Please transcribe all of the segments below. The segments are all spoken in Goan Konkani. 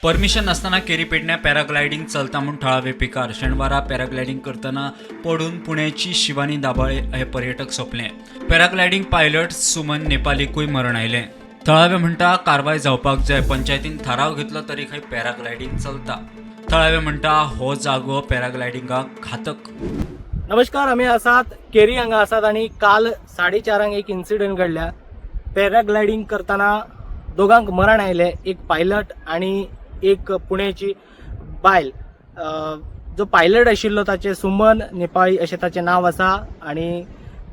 परमिशन नासतना केरी पेडण्या पॅराग्लायडींग चलता म्हूण थळावे पिकार. शेनवारा पॅराग्लायडींग करतना पडून पुण्याची शिवानी दाभाळे हे पर्यटक सोंपले. पॅराग्लायडींग पायलट सुमन नेपालीकूय मरण आयलें. थळावे म्हणटा, कारवाय जावपाक जाय. पंचायतीन थाराव घेतलो तरी खंय पॅराग्लायडींग चलता. थळावे म्हणटा, हो जागो पॅराग्लायडिंगाक घातक. नमस्कार, आमी आसात केरी हांगा आसात आनी काल 4:30 एक इन्सिडंट घडल्या. पॅराग्लायडींग करतना दोगांक मरण आयलें, एक पायलट आनी एक पुण्याची बायल. जो पायलट आशिल्लो ताचें सुमन नेपाळी अशें ताचें नांव आसा आनी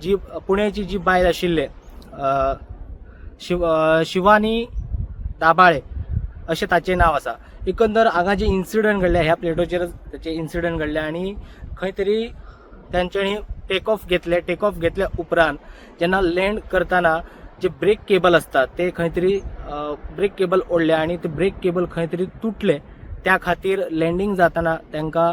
जी पुण्याची जी बायल आशिल्ले शिवानी दाभाळे अशें ताचें नांव आसा. एकंदर हांगा जे इन्सिडंट घडले, ह्या प्लेटोचेर ताचे इन्सिडंट घडले आनी खंय तरी तांच्यांनी टेक ऑफ घेतले. टेक ऑफ घेतल्या उपरांत जेन्ना लँड करतना जे ब्रेक केबल असतात ते खंय तरी ब्रेक केबल ओडले आनी ते ब्रेक केबल खंय तरी तुटले. त्या खातीर लँडींग जातना तांकां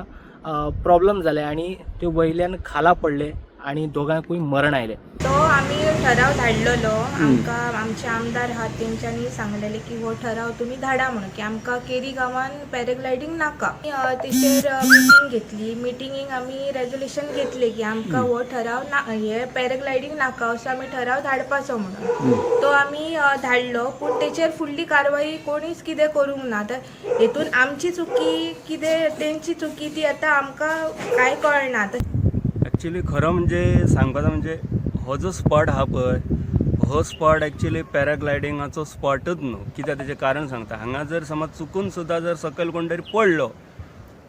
प्रॉब्लम जाले आनी ते वयल्यान खाला पडले आनी दोगांकूय मरण आयलें. तो आमी ठराव धाडलेलो. आमकां आमचे आमदार आहात, तेंच्यांनी सांगलेले की हो ठराव तुमी धाडा म्हणून, की आमकां केरी गांवान पॅराग्लायडींग नाका. तेचेर मिटींग घेतली. मिटिंगेक आमी रेजोल्युशन घेतले की आमकां हो ठराव ना, हे पॅराग्लायडींग नाका असो आमी ठराव धाडपाचो म्हणून. तो आमी धाडलो, पूण तेचेर फुडली कारवाई कोणीच कितें करूंक ना. तर हेतून आमची चुकी कितें, तेंची चुकी ती आतां आमकां कांय कळना. तर ॲक्च्युली खरो म्हणजे सांगपाचो म्हणजे हो जो स्पॉट आहा पळय, हो स्पॉट ॲक्च्युली पॅराग्लायडिंगाचो स्पॉटच न्हू. कित्याक, तेजें कारण सांगता. हांगा जर समज चुकून सुद्दां जर सकयल कोण तरी पडलो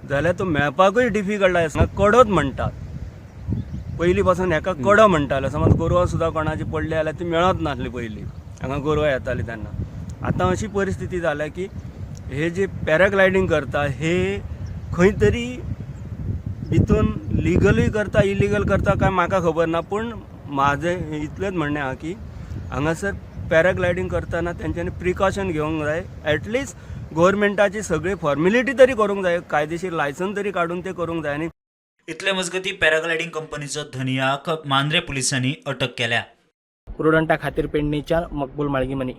जाल्यार तो मेळपाकूय डिफिकल्ट आसा. हांगा कडोच म्हणटात, पयलीं पासून हेका कडो म्हणटाले. समज गोरवां सुद्दां कोणाची पडली जाल्यार ती मेळत नासली पयलीं, हांगा गोरवां येतालीं तेन्ना. आतां अशी परिस्थिती जाल्या की हे जे पॅराग्लायडींग करता, हे खंय तरी भितून लिगलूय करता, इलिगल करता काय म्हाका खबर ना, पूण म्हाजें इतलेंच म्हणणें आहा की हांगासर पॅराग्लायडींग करतना तेंच्यांनी प्रिकॉशन घेवंक जाय. एटलिस्ट गोवोरमेंटाची सगळी फॉर्मेलिटी तरी करूंक जाय, कायदेशीर लायसन्स तरी काडून ते करूंक जाय आनी इतले मजगती पॅराग्लायडींग कंपनीचो धनयाक मांद्रे पुलिसांनी अटक केल्या. प्रुडंटा खातीर पेडणेच्यान मकबूल माळगीमनी.